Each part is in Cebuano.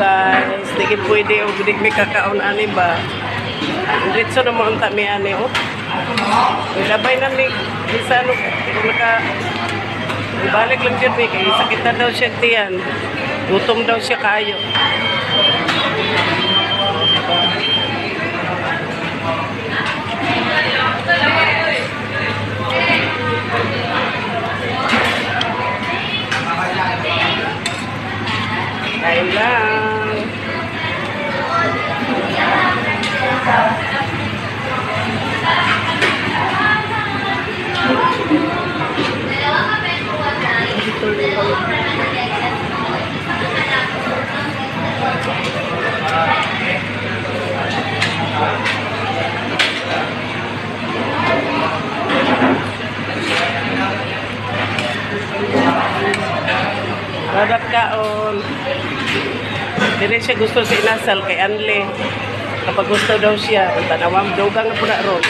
Guys. Di gid pwede og di mi kakaon ani ba. Diretso na mo unta mi ani oh. Labay na mi bisan kung naka ibalik lang jud mi kay sakit na daw siya tiyan. Gutom daw siya kaayo. Kain lang. Dadat kaon. Dili siya gusto sa inasal kay Anle. Kapag gusto daw siya, ang tanawam dugang na po na ron.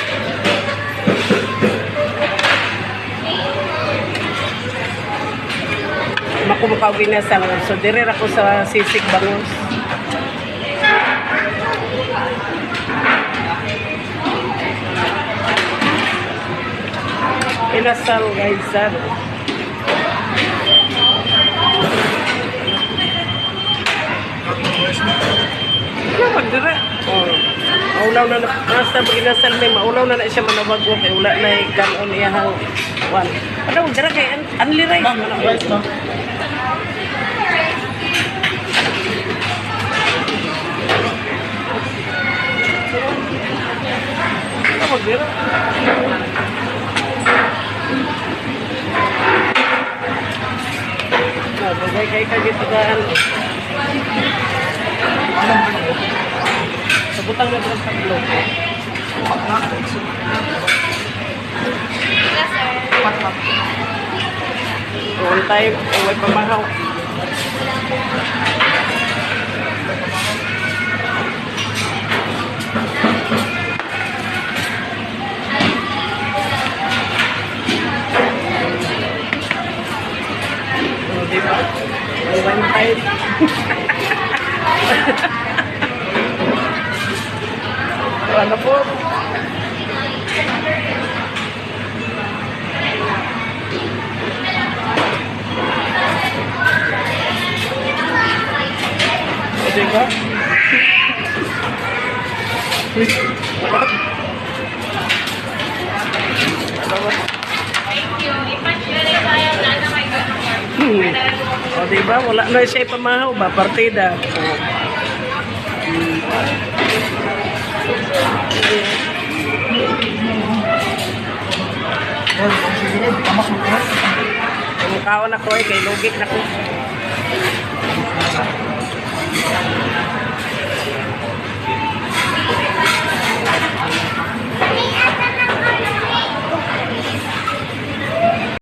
Makumukha og inasal. So dire ra ko sa sisig bangus. Inasal guys, ano. Ano magdira? Oh. Maulaw na na, basta pag inasal may maulaw na na siya manawag ko kay wala na kanon iyahang wan. Ano magdira kay only rice. Ma'am, rice, ma'am. Ano magdira? Ah, bagay kay kagitagaan. Sa butang na sa tatlo. On time, may pamahaw. Oh, di ba? May one time. Ano po? Pwede ka? Wala. O, di ba? Wala na siya ipamahaw ba? Partida. O. Kumukhaon ako eh, kay lugik na ko.